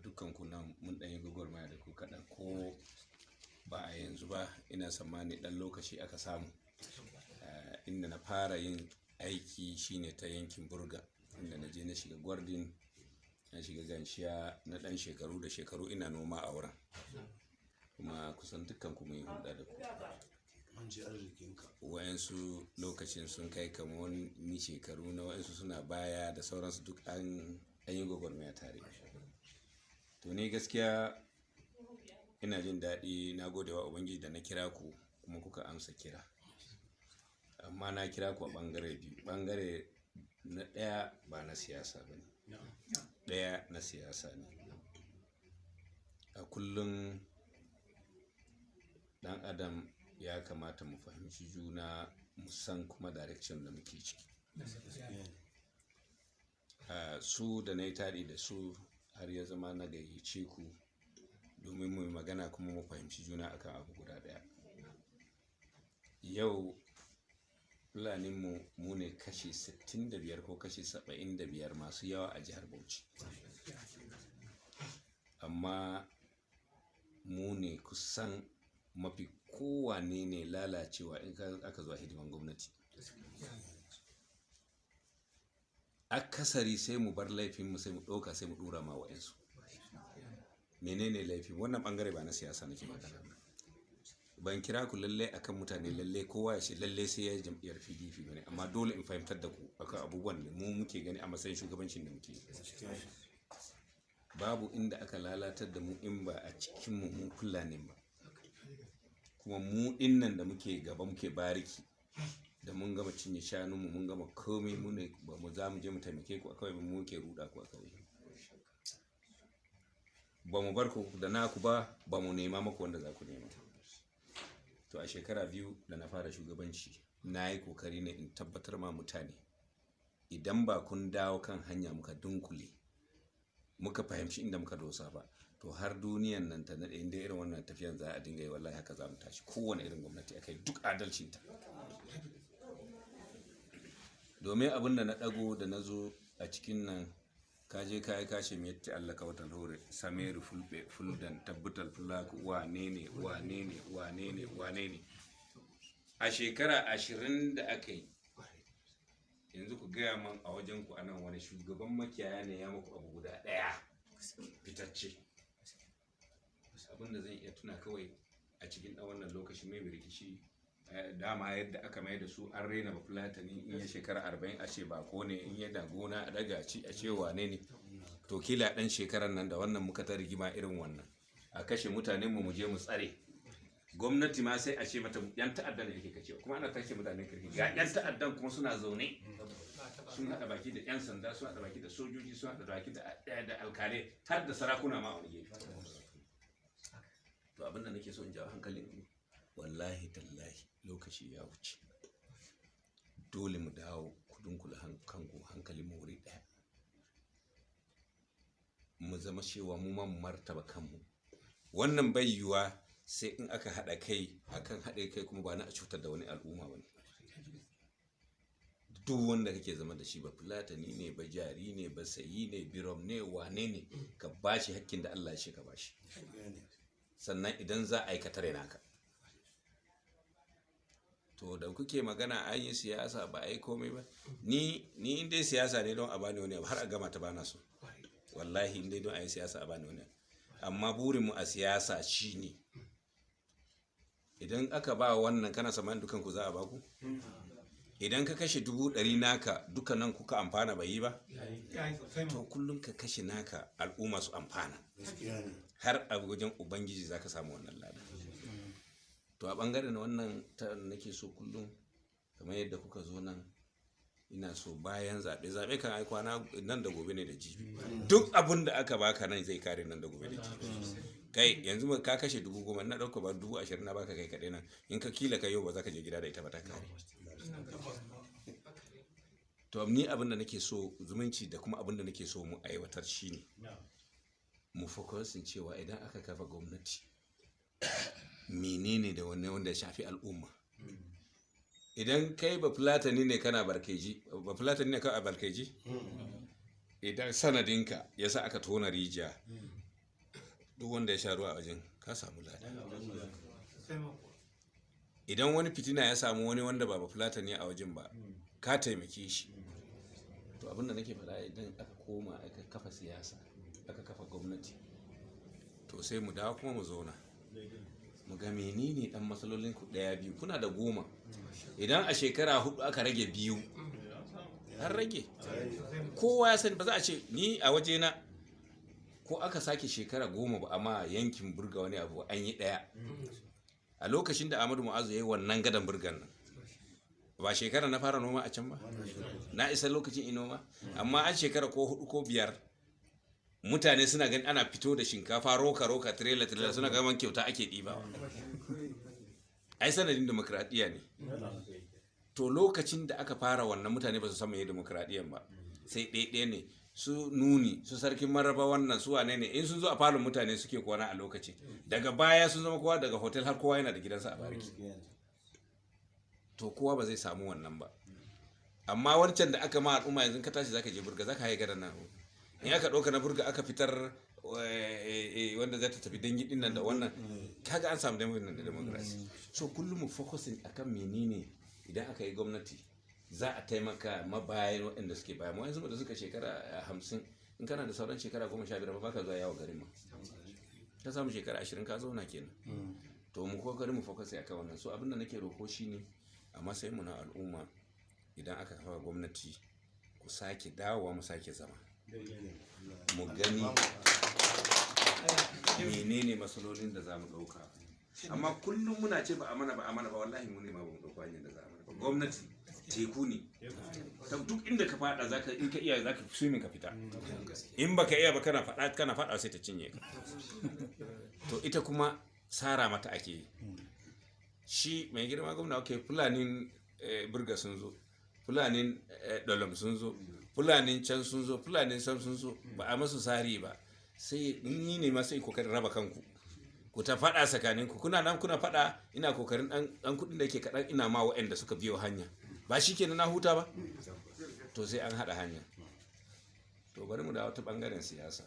Dukkan ku nan mun ɗan yi gwagwarmaya da ku kaɗan, ko ba a yanzu ba, ina tsammani ɗan lokaci aka samu. Inda na fara yin aiki shine ta yankin Burga, inda na je na shiga Gwardin, na shiga Ganshiya, na ɗan shekaru da shekaru ina noma a wurin. Kuma kusan dukkan ku mun yi hulɗa da ku. Wa'yansu lokacin sun kai kamar wani shekaru na wa'yansu suna baya da sauransu, duk an yi gwagwarmaya tare. To ni gaskiya ina jin daɗi, na gode wa Ubangiji da na kira ku kuma kuka amsa kira. Amma na kira ku a ɓangare biyu. Ɓangare na ɗaya ba na siyasa ba ne, ɗaya na siyasa ne. A kullum ɗan adam ya kamata mu fahimci juna, mu san kuma direction da muke ciki. Su da na yi taɗi da su har ya zama na gayyace ku domin mu yi magana kuma mu fahimci juna akan abu guda ɗaya. Yau Fulaninmu mu ne kashi 65 ko kashi 75 masu yawa a jihar Bauchi. Amma mu ne kusan mafi kowane ne lalacewa in aka zo a hidiman gwamnati. Akasari sai mu bar laifinmu, sai mu ɗauka, sai mu ɗora ma wa'yansu. Menene laifin? Wannan ɓangare ba na siyasa nake magana ba. Ban kira ku lallai akan mutane lallai kowa ya ce lallai sai ya yi jam'iyyar PDP bane, amma dole in fahimtar da ku akan abubuwan da mu muke gani a matsayin shugabancin da muke. Babu inda aka lalatar da mu in ba a cikinmu mu Fulanin ba. Kuma mu ɗinnan da muke gaba muke bariki, da mun gama cinye shanunmu, mun gama komai, mu ne ba mu za mu je mu taimake ku a kawai ba, mu muke ruɗa ku a kawai. Ba mu bar ku da naku ba, ba mu nema maku wanda za ku nema. To a shekara 2 da na fara shugabanci, na yi kokari ne in tabbatar ma mutane idan ba kun dawo kan hanya muka dunkule, muka fahimci inda muka dosa ba, to har duniyan nan ta naɗe inda irin wannan tafiyan za a dinga yi, wallahi haka za mu tashi. Kowane irin gwamnati aka yi duk adalcinta. Domin abin da na ɗago da na zo a cikin nan, ka je ka yi kashe mai yadda Allah ka watan hore, Sameru Fulbe, Fuldan, Tabbatal Fulaku, wane ne, wane ne, wane ne, wane ne. A shekara 20 da aka yi, yanzu ku gaya man a wajen ku anan wani shugaban makiyaya ne ya muku abu guda ɗaya fitacce. Abin da zan iya tuna kawai a cikin ɗan wannan lokaci mai rikici, dama yadda aka mai da su an raina Bafulatani in ya shekara 40 a ce bako ne, in ya da gona a daga ci a ce wane ne. To kila ɗan shekarar nan da wannan muka ta rigima irin wannan, a kashe mutanen mu, mu je mu tsare. Gwamnati ma sai a ce mata yan ta'adda ne yake kashewa, kuma ana kashe mutanen kirki. Ga yan ta'addan kuma suna zaune, sun haɗa baki da yan sanda, sun haɗa baki da sojoji, sun haɗa baki da alkalai, har da sarakuna ma a wani gefe. To abin da nake so in jawo hankalin ku, wallahi tallahi lokaci ya wuce. Dole mu dawo ku dunkula kanku, hankalin mu wuri ɗaya. Mu zama cewa mu ma mu martaba kanmu. Wannan bai yiwuwa sai in aka haɗa kai, akan haɗe kai kuma ba na a cutar da wani al'umma ba ne. Duk wanda kake zama da shi, ba Fulatani ne, ba jari ne, ba sayi ne, birom ne, wane ne, ka ba shi hakkin da Allah ya ce ka ba shi. Sannan idan za a yi ka tare naka. To da kuke magana an yi siyasa ba a yi komai ba. Ni in dai siyasa ne don a bani wani abu har a gama ta bana so. Wallahi in dai don a yi siyasa a bani wani abu. Amma burinmu a siyasa shine idan aka ba wannan, kana tsammanin dukan ku za a ba ku? Idan ka kashe 100,000 naka duka nan kuka amfana bai yi ba? To kullum ka kashe naka al'umma su amfana. Har a wajen Ubangiji za ka samu wannan lada. To a ɓangaren wannan ta nake so kullum kamar yadda kuka zo nan, ina so bayan zaɓe, zaɓe kan ai kwana nan da gobe ne da jibi. Duk abun da aka baka nan zai kare nan da gobe da jibi. Kai yanzu ka kashe 10,000, na ɗauka ba 20,000 na baka kai kaɗai nan, in ka kila ka yau ba za ka je gida da ita ba ta kare. To ni abin da nake so zumunci da kuma abin da nake so mu aiwatar shine mu focusin cewa idan aka kafa gwamnati menene da wanne wanda ya shafi al'umma. Idan kai ba Fulatani ne kana Barkeji, ba Fulatani ne ka a Barkeji, idan sanadinka ya sa aka tona rijiya, Duk wanda ya sha ruwa a wajen ka samu lada. Idan wani fitina ya samu wani wanda ba Bafulatani a wajen ba, ka taimake shi. To abinda nake faɗa, idan aka koma aka kafa siyasa, aka kafa gwamnati, to sai mu dawo kuma mu zauna mu ga menene dan matsalolin ku ɗaya, biyu, kuna da 10. Idan a shekara 4 aka rage biyu, an rage. Kowa ya sani, ba za a ce ni a wajena ko aka sake shekara 10 ba, amma yankin Burga wani abu an yi ɗaya. A lokacin da Ahmadu Mu'azu ya yi wannan gadan Burgan nan, ba shekara na fara noma a can ba, na isa lokacin in noma, amma an shekara ko 4 ko 5, mutane suna gani ana fito da shinkafa roka roka, tirela tirela, suna gaban kyauta ake ɗibawa. Ai sanadin demokradiyya ne. To lokacin da aka fara wannan, mutane ba su san meye demokradiyyan ba, sai ɗaya ne su nuni su Sarkin Maraba, wannan su wane ne, in sun zo a falon mutane suke kwana a lokacin. Daga baya sun zama kowa daga hotel har kowa yana da gidansa a bariki. To kowa ba zai samu wannan ba, amma wancan da aka ma al'umma, yanzu ka tashi zaka je Burga, zaka haye gadan nan. In aka ɗauka na Burga aka fitar, wanda za ta tafi dangi din nan da wannan, kaga an samu da democracy. So kullum mu focusing akan menene idan aka yi gwamnati za a taimaka mabayan waɗanda suke baya mu. Yanzu da suka shekara 50, in kana da sauran shekara 15 ba ka zuwa yawo garin ma, ka samu shekara 20 ka zauna kenan. To mu kokari mu focus akan wannan. So abin da nake roko shine, a matsayin mu na al'umma, idan aka kafa gwamnati, ku sake dawowa mu sake zama mu gani menene matsalolin da za mu ɗauka. Amma kullum muna ce ba a mana ba, a mana ba, wallahi mu ne ma ba mu ɗauka hanyar da za a mana ba. Gwamnati teku ne, ta duk inda ka fada zaka, in ka iya zaka swimming ka fita, in baka iya ba kana fada kana fada sai ta cinye ka. To ita kuma sara mata ake yi. Shi mai girma gwamna, okay, Fulanin Burga sun zo, Fulanin Dolom sun zo, Fulanin can sun zo, Fulanin sam sun zo, ba a masu sari ba. Sai ni ne ma sai kokarin raba kanku, ku ta faɗa tsakanin ku, kuna nan kuna faɗa, ina kokarin dan kuɗin da yake kaɗan ina ma waɗanda suka biyo hanya, ba shi kenan na huta ba. To sai an haɗa hanya. To bari mu dawo ta ɓangaren siyasa.